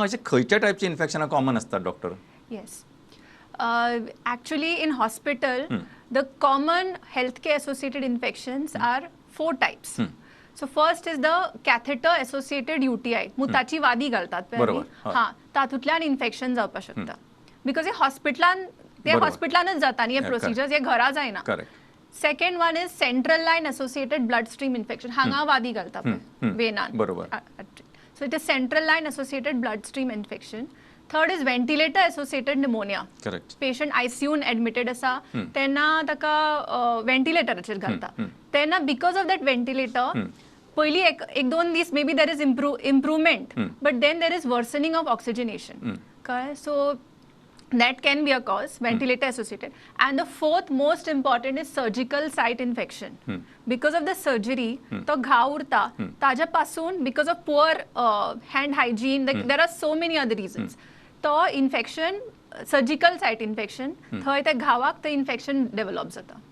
अशे खंयच्या टायपची इन्फेक्शनां कॉमन आसतात, doctor? Yes. Actually, in hospital, the common healthcare associated infections are four types. So first is the catheter associated UTI. मुताची वादी घालतात पळय आमी. हय. हा, तातूंतल्यान इन्फेक्शन जावपाक शकता, because हे हॉस्पिटलान ते हॉस्पिटलानच जाता न्ही हे प्रोसिजर्स, हे घरा जायना. Second one is central line associated blood stream infection. हांगा वादी घालता पळय वेनान. So it is central line associated blood stream infection. Third is ventilator associated pneumonia. Patient आयसीयून admitted आसा तेन्ना ताका व्हेंटिलेटराचेर घालता तेन्ना, because of that ventilator, पयली एक एक दोन दीस maybe there is improvement, but then there is worsening of oxygenation, कळ्ळें? So that can be a cause, ventilator associated. And the fourth most important is surgical site infection. Because of the surgery, तो घाव उरता, ताज्या पासून, because of poor hand hygiene, there are so many other reasons, तो infection, surgical site infection, थंय त्या घावाक ते infection develop जाता.